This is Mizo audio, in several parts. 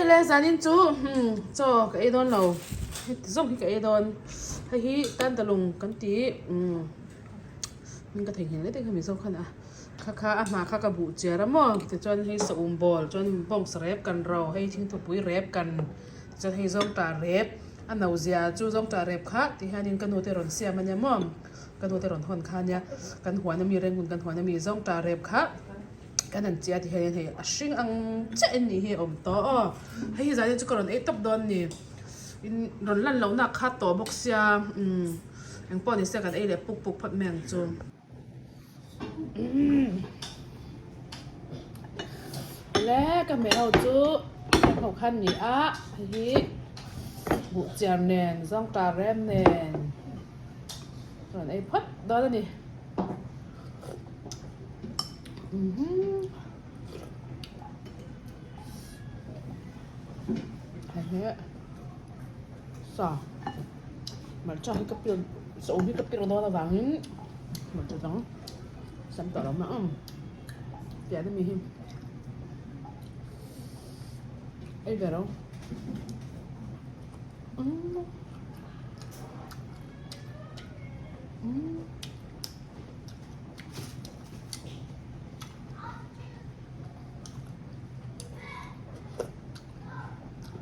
Le zanin chu chaw ka ei dawn lo heti zawng hi ka ei dawn hei hi tantalung kan ti hming ka theihnghilh leh daih kha mizo khan a kha kha a hma kha ka buh chiar a maw tichuan hei saum bawl chuan bawngsa rep kan ro hei thingthupui rep kan tichuan hei zawngtah rep a no zia chu zawngtah rep kha ti hianin ka nu te rawn siam a nia maw ka nu te rawn hawn kha ania kan huan ami renghun kan huan ami zawngtah rep kha. Kan han chiah ti hian hei a hring ang chiah in nih hi a awm tawh aw hei hi zan hi chu ka rawn ei tawp dawn a ni in rawn lan loh nak kha tawh bawk sia umm eng pawh ni se kan ei leh puk puk phawt mai ang chu umm le ka hmeh ho chu heng ho khan ni a hei hi buh chiar nen zawngtah rem nen ka rawn ei phawt dawn a ni. Sa hmarcha hi ka pir sa awm hi ka pir dawn avangin hmarcha dang sam tawh lo mai ang tiah ami hi ei ve ro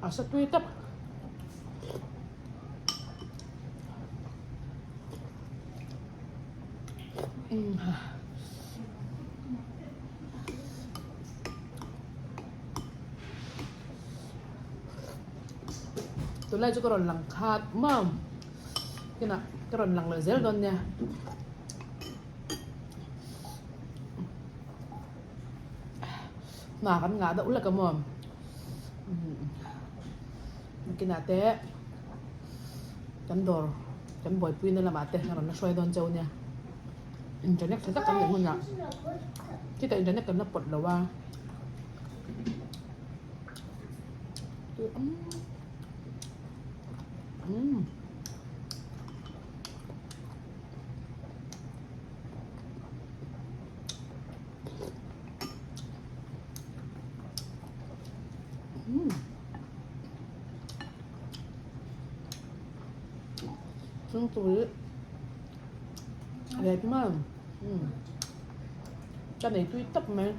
A sa tui tawp. Tunlai chu ka rawn lang khat maw. Kinah ka rawn lang leh zel dawn nia. Hna kan ngah deuh lek a maw. Kinah te kan dawr kan buaipui na lamah te ka rawn la hruai dawn cheu nia. Internet tha tak kan neih hunah khitah internet kan la pawt lo a. Thingpui rep mai ka nei tui tak mai.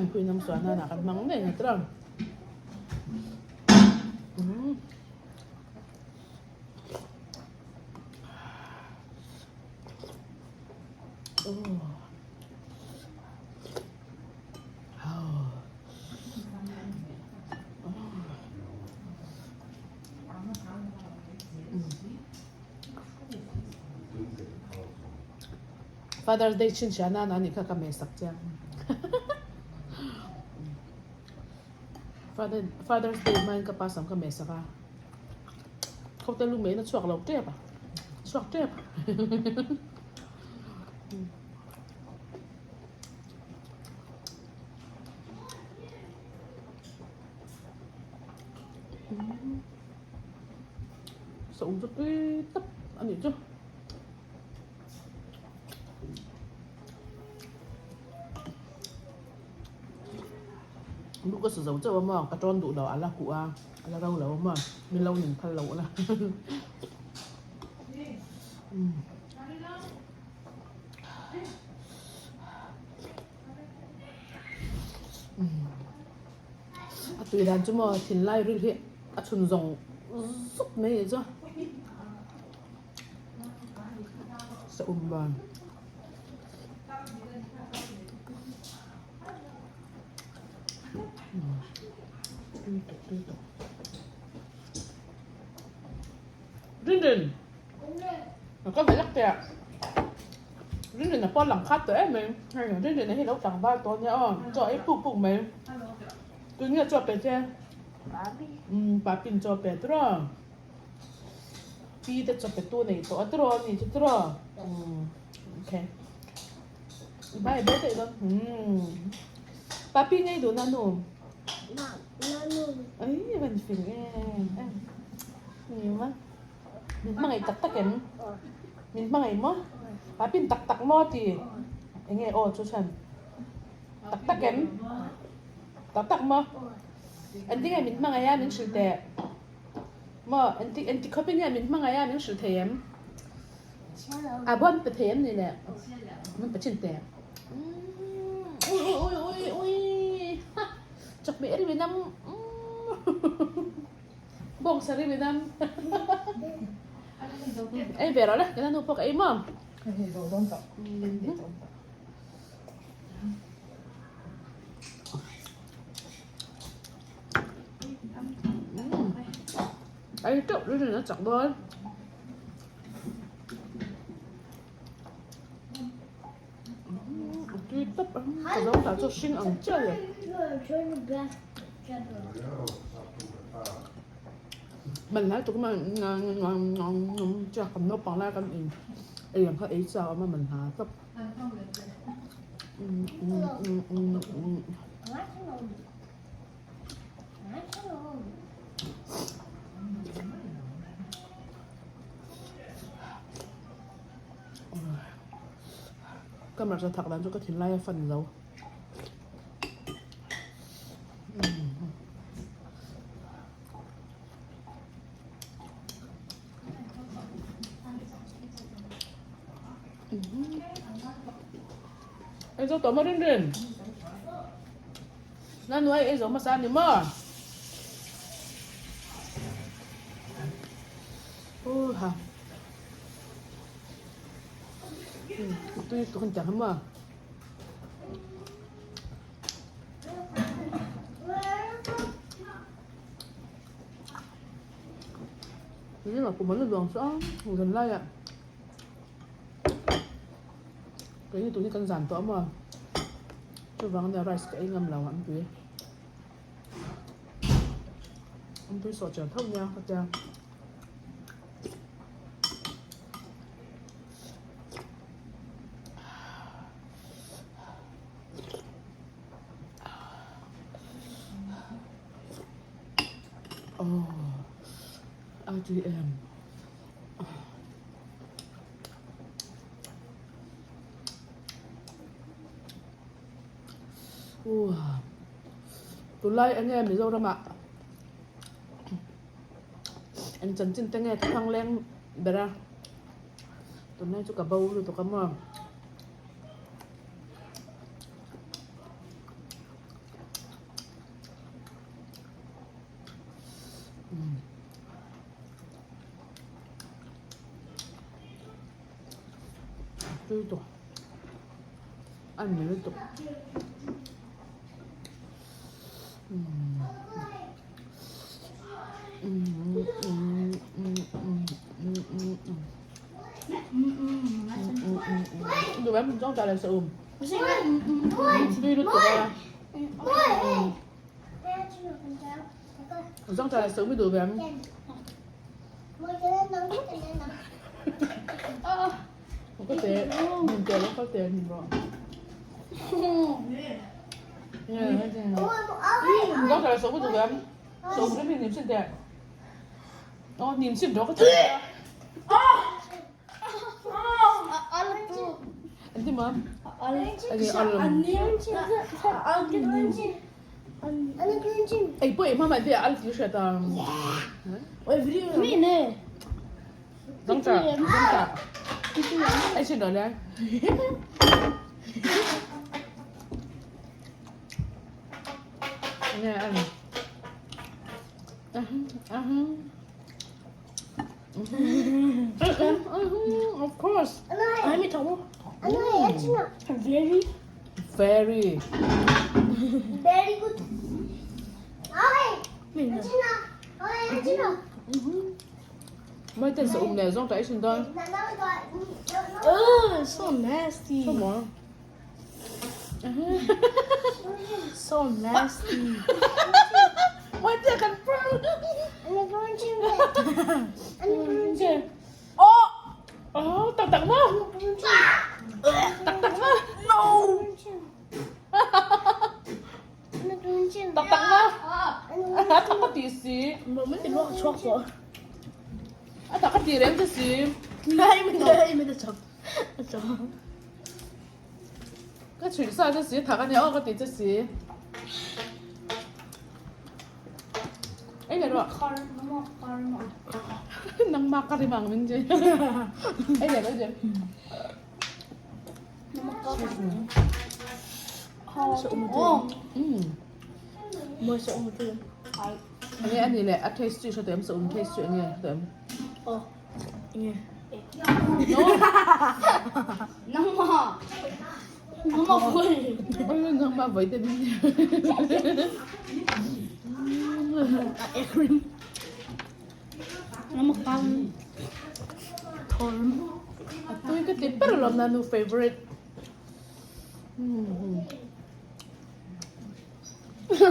Pui nam suan nana kan hmang ngei nge tawh ang. Father's Day chhinchhiah nana a nih kha ka mehsak che a. Father's Day hmain ka pa sam ka mehsak a. Khawte lu meiin a chhuak lo tep a, chhuak tep. Sa um chu tui tap a nih chu. Lu ka sa zo chauh a maw ka tawn duh lo a la huh a a la ro lo a maw min lo ning phal lo la a tui dan chu maw thinlai ril hi a chhun zawng zuk mai a ni chu. Sa um ban. Rin rin. Ka ve lak teh. Rin rin a pawn lang khat tawh em mai. Hei rin rin a hi lo tlangval tawh ania aw. Chaw ei puk puk mai. Tun nge chaw pe che? Papi. Papi in chaw pe tawh. Pi te chaw pe tu nei tawh a tiraw a ni chu tiraw? Umm okay. Bai bai daih dawn. Umm Papi ngei duh na nu? Na nu. Ai van fing em em. Ni ma. Min hmangaih tak tak em? Min hmangaih maw? Papi tak tak maw ti? Enge aw chu chhan? Tak tak em? Tak tak maw? Engtin nge min hmangaih a min hrilh teh? Maw engti engti khawpin nge min hmangaih a min hrilh thei em? A bon pe thei em ni le? Min pe thin teh. Ui ui ui ui ui ha chawhmeh ri min am bawngsa ri min am ei ve rawh le ka nu pawh ka ei maw? Ei teuh rin a chak dawn. A tui tawp a, ka zawng tah chu hring ang chiah le. Man lai tuk mai chiah kan naupang lai kan in ei ang kha ei chau a man hna tawp. Ka hmarcha thak dan chu ka thinlai a fan zo. Ei zo tawh maw rin rin? Na nuai ei zo hmasa a ni maw? Uu ha. Tui tuk an tiang hi maw? Ni lo kum an la luang chu a zan laiah keini tun hi kan zan tawh a maw chuvang ania rice ka ei ngam lo ang tui an tui sawh chian tho nia ka tia. Aww a tui em uah tunlai enge Mizoram ah eng chanchin te nge thlang leng ber a tunlai chu ka bo lutuk a maw. Tui tawh a ni lutuk Được em trong trả lời sợ ùm Tui lutuk a Zawng trả lời sợ mới được em Có thể nhìn tiền nó có tiền nhìn rồi Zawng trả lời sợ mới được em Sợ ùm cái mình niệm xin tiền Ồ, niệm xin đó có thể Engtin maw? Ei pawh ei hma mai te al ti hriat a. Dang cha, dang cha. Ei chin rawh le. Nge an. Aham. Of course. Very. Very. Very good. Mai ten sa um le zawng ta ei thin dawn. Oh, so nasty. Come on. So nasty. Mai te kan purl. Tak tak maw? Tak tak maw? No! Tak tak maw? A tak ka ti si. Min ti luak chuak tawh. A tak ka ti reng che si. Nai min nai min a chak. A chak. Ka chhuih sa che si, thak a nia aw ka ti che si. Ei leh rawh. Nangmah ka rim ang min che. Ei leh rawh che. Enge ani leh a taste chu i hre tawh em saum taste chu enge hre tawh em? Aw enge. No. Nangmah. Nangmah voi. Nangmah voi te min. A ek rim. Nangmah kang. Thorm. A tui ka ti ber alawm na nu favorite. A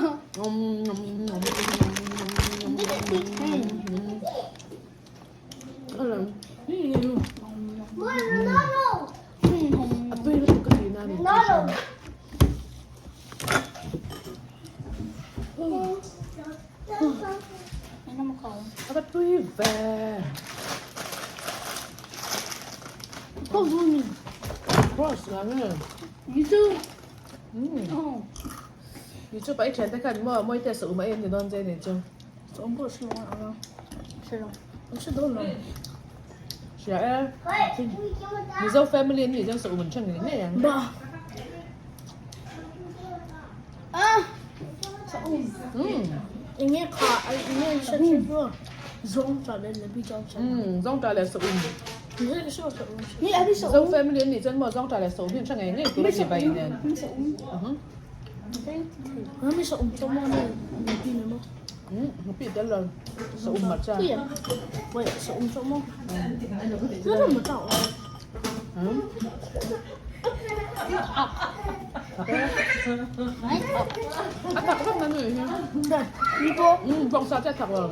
tui lutuk ka ti na ni. A va tui ve. Cross nga nge. Ni chu pai thian te khan maw mawi te sa um a en ni dawn che ni chu. Hria e. Mizo family an nih chuan sa um an then ngei ngei ang. Zawngṭah leh sa um. Zo family an nih chuan maw zawngṭah leh sa um hi an hre ngei ngei tur a ni bai nen. Nghapih tel lo sa um mah cha. A thak vak na nui hi. Bawngsa che a thak lo.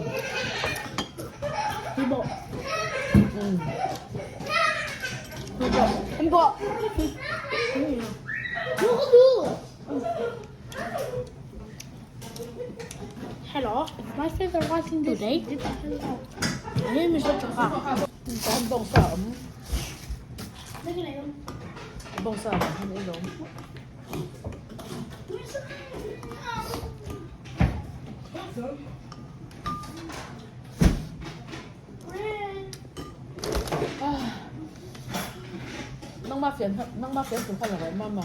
Hello, my favorite writing today. My name is Dr. Kan bawngsa a awm. Bawngsa ah hian ei lo. Nangmah fian nangmah fian tur kha la rawh mama.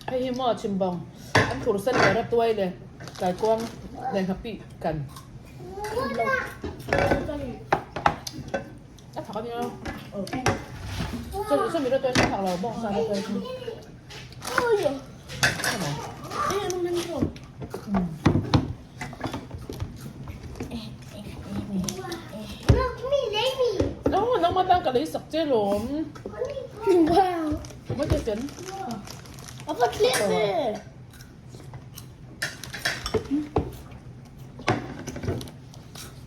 Hei hi maw chhimbang an thur sen leh ratuai leh kaikuang leh nghapih kan. A thak ania. Chumi ratuai chu a thak lo bawngsa ratuai chu. Nangmah tan ka lei sak che lawm. Mawi te chen. A va tlem ve.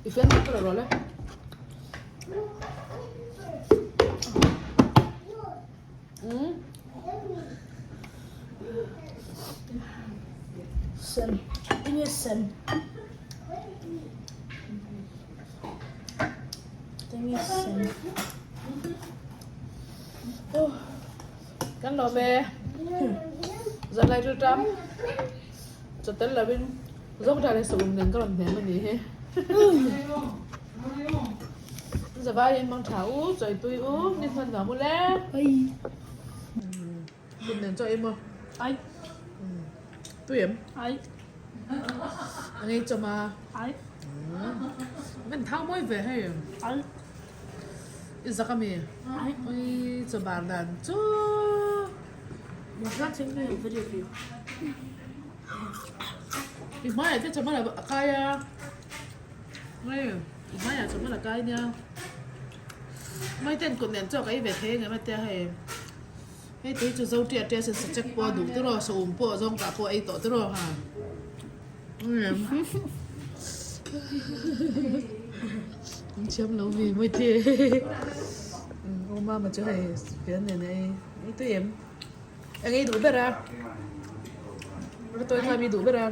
I fian ka la rawh le. Sen. Enge sen? Enge sen? Kan lawm e. Zanlai chu ṭam chaw tel lovin zawngṭah leh saum nen ka rawn hnem a ni hi. Zavaiin mang tha u, chawipui u, ni hman nuam u le. Kut nen chaw em aw. Ai. Tui em? Ai. A ngei chawm a. Ai. Man thau mawi ve hei. Ai. I zak a mi? Ai. Ui chaw bar dan chu. Mawhla cheng nge video view. I hmaiah te chawm a lo kai a. Hei i hmaiah chawm a la kai nia. Mai ten kut nen chaw ka ei ve thei ang em a tia hei. Hei tui chu zo ṭiah ṭiah sen sachek pawh a duh tiraw saum pawh zawngtah pawh a ei tawh tiraw ha. Thiam lo mi mawi U mama chu hei fian nen a ei ei tui em eng ei duh ber a rawtawi kha mi duh ber a.